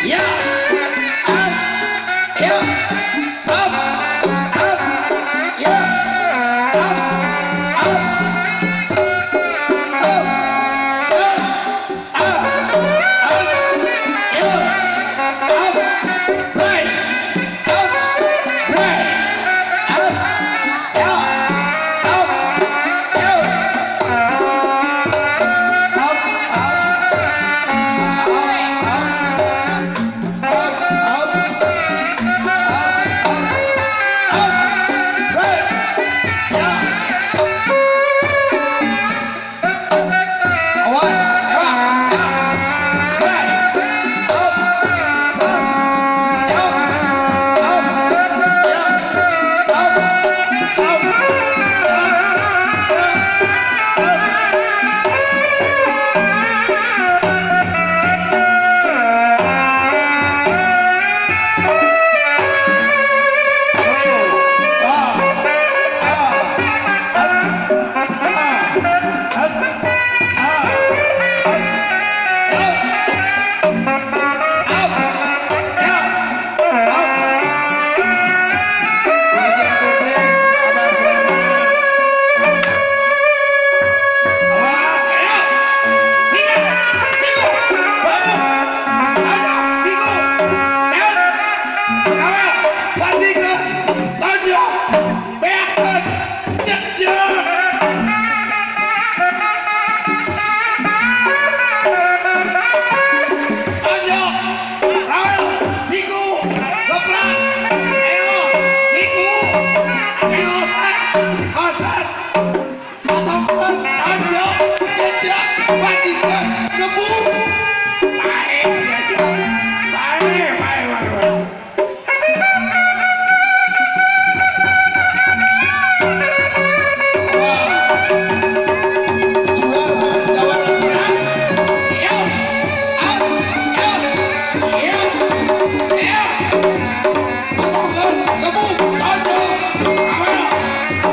Ya, up, ya, up, up, ya, up, up, up, up, up, ya, up, right, up, right, up, ya, up, ya, up, up, up, up, up, up, up, up, right, ya. Awas, ya, ya, right, up, sat, ya, up, ya, up, up, ya, ya, up.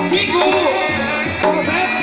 Siku, konsep.